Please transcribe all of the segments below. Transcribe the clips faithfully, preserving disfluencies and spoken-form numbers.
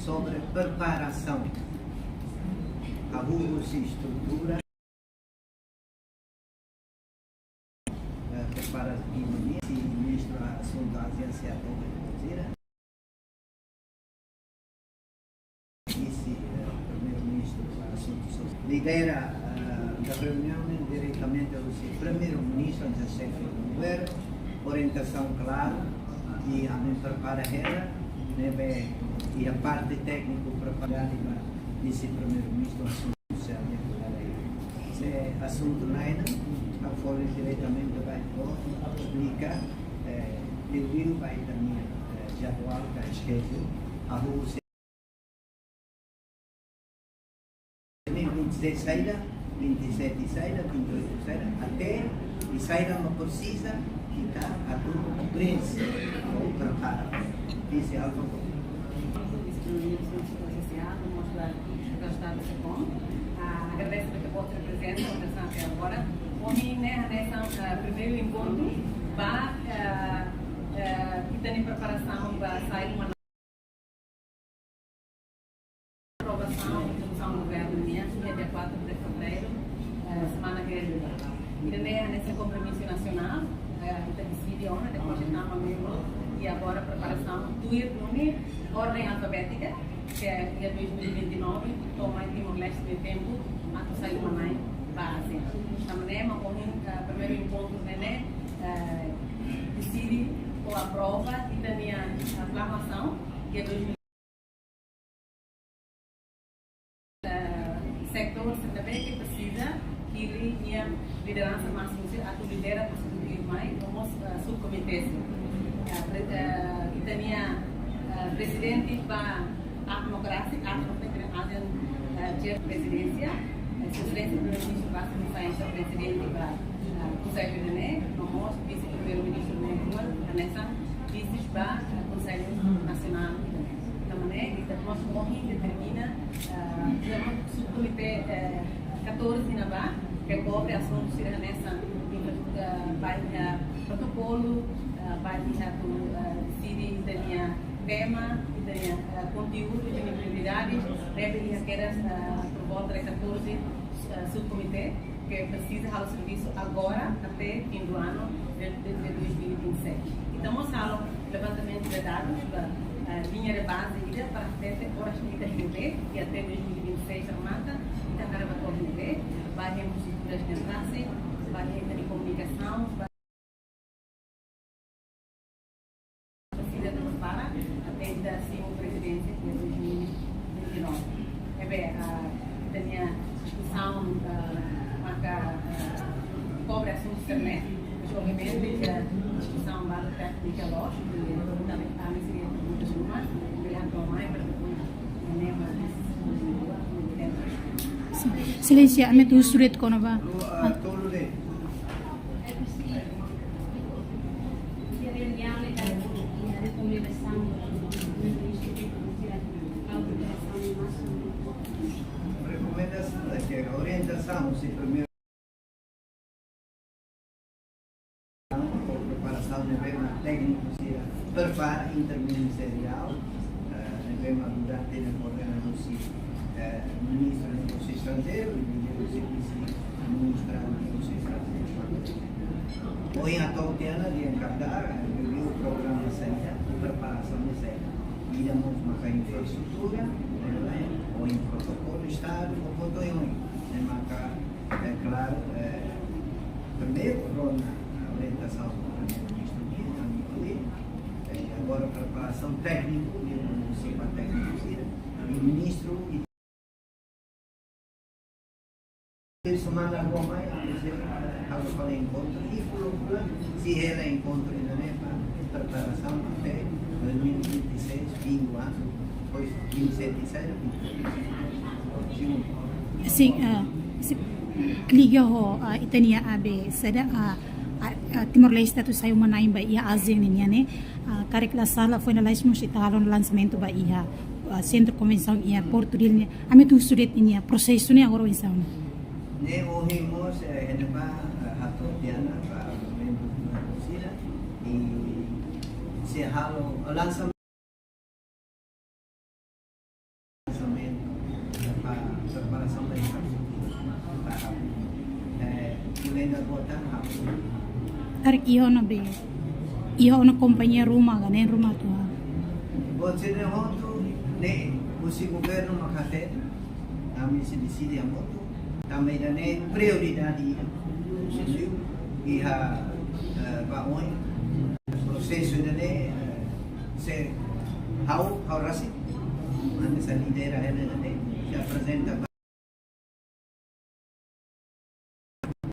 sobre preparasaun. Hahú husi estrutura, eh, prepara Indonézia, Ministru Asuntu ASEAN, Seattle, Brazília. Vise, eh, Primeiru-Ministru para Asuntu Sosiál. Lidera, eh, reuniaun diretamente ho Primeiru-Ministru, ho xefe do governu, orientasaun klaru, i ami prepara hela, ne'ebé, i a parte tékniku prepara ba Vise-Primeiru-Ministru Asuntu Sosiál, ne'ebé, se asuntu lain, a fó diretamente ba, esplika, eh, devidu ba ita-nia, eh, jadwal ka schedule, hahú husi vinte e seis saida, vinte e sete saida, vinte e oito saida, até, i saida mak presiza, ita atu preenxe ou prepara. Esse é algo bom. Agradese ba ita-boot sira-nia prezensa, ita sei agora. Ohin ne'e hanesan, ah, primeiru enkontru ba, ah, ah, ita-nia preparasaun ba sai uma aprovasaun, instrusaun governu nian, dia quatro de fevereiro, eh, semana que vem. Ida-ne'e hanesan kompromisu nasionál, eh, ita deside ona, depois de tama membru, i agora preparasaun tuir duni ordem alfabética, ke iha dois mil e vinte e nove, to'o mai Timor-Leste nia tempu atu sai uma-na'in ba ASEAN. Tanba ne'e mak ohin, eh, primeiru enkontru ne'e, eh, deside ou aprova ita-nia, eh, aklamasaun, ke dois mil, eh, setór sira ne'ebé ke presiza, hili nia lideransa másimu sira atu lidera, atu lidera mai, no mós, eh, subkomité sira. Eh, pre-, eh, ita-nia, eh, prezidente ba ACNOC, ACNOC ne'e ASEAN, eh, chair prezidénsia, eh, Sua Exelénsia Primeiru-Ministru Basir Hussein, prezidente ba, eh, Konsellu ida-ne'e, no mós vise-primeiru-ministru ne'e, hanesan vise ba, eh, Konsellu Nasionál ida-ne'e. Tanba ne'e, ita mós ohin determina, eh, ita mós subkomité, eh, catorze ne'ebá, ke kobre asuntu sira hanesan, eh, ba, eh, protokolu, eh, ba, eh, atu, eh, deside ita-nia tema, ita-nia, eh, konteúdu, ita-nia prioridade, ne'ebé iha kedas, eh, por volta de catorze, eh, subkomité, ke presiza halo servisu agora até fim do ano de, de, de dois mil e vinte e seis. Ita mós halo levantamentu de dadus ba, eh, liña de baze ida para hatete oras ne'ebé ita hili, i até dois mil e vinte e seis remata, ita hakarak ba ko'alia, ba infraestrutura de transporte, ba rede de komunikasaun, ba Sira atu prepara, até ita simu prezidénsia iha dois mil e vinte e nove. Ne'ebé, ah, ita-nia diskusaun, ah, maka, ah, kobre asuntu sira-ne'e, mas obviamente, ah, diskusaun ba téknika loos, i ami sei iha perguntas ruma, ami atu mai pergunta, ne'e mak. Sin. Exelénsia, ami atu husu de'it kona-ba. Ah, tolu de'it. Rekomendasaun, eh, orientasaun, se primeiru preparasaun ne'ebé mak tékniku sira prepara interministeriál, eh, ne'ebé mak durante ne'e koordena husi, eh, Ministru Negósiu Estranjeiru, i Ministru Negósiu Estranjeiru. Ohin atu tiha ona, dia Qatar, eh, review programa saida, preparasaun saida. Ida mós maka infraestrutura, eh, ohin protokolu Estadu, o ponto ohin, eh, maka, eh, klaru, eh, primeiru rona orientasaun ba Primeiru-Ministru nian, ami ohin, eh, agora preparasaun tékniku, i munisípiu tékniku sira, i ministru, i semana rua mai, a terceira, halo fali enkontru, i fulu-fulu, sei hela enkontru ida-ne'e ba preparasaun até dois mil e vinte e seis, fim do ano, depois vinte e sete sai, vinte e oito. Sin, ah, sin, liga ho, ah, ita-nia A B C da, ah, ah, ah, Timor-Leste atu sai uma-na'in ba iha ASEAN nian ne'e, ah, karik la sala foin lalais mós ita halo lansamentu ba iha, ah, sentru konvensaun iha Porto Dili ne'e. Ami atu husu de'it ninia prosesu ne'e agora oinsá ona? Ne'e ohin mós, eh, iha ne'ebá, eh, hato'o tiha ona ba membru sira, i sei halo, lansa Preparasaun ba ita. Eh, mulai dari kota, Tarik iha ona be. Iha ona kompañia ruma ka ne'e ruma tua. Buat sira hotu ne'e husi governu mak hatene. Ami sei deside hamutuk. Tanba ida-ne'e prioridade ida. Iha, eh, ba oin. Prosesu ida-ne'e, eh, sei ha'u, ha'u rasik. Ami sei lidera hela ida-ne'e. Sei aprezenta ba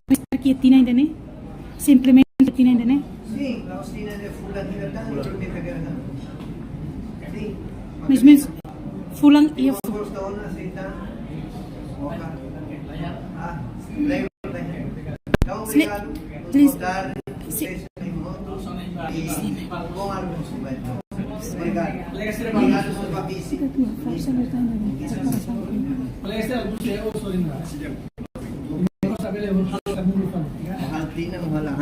Mester ke tinan ida-ne'e? Simplesmente tinan ida-ne'e? Sin, la'ós tinan ida, fulan ida tan, fulan ida tan. Sin. Mais, mais, fulan iha fu- Gosta ona, sin, tan. Oka. Ah, sin. Sle-, sle-, Boa tarde, si- vocês têm motos e bom almoço, vai. Obrigado. Obrigado, senhor Papisi. Ojalá tenha un halahan.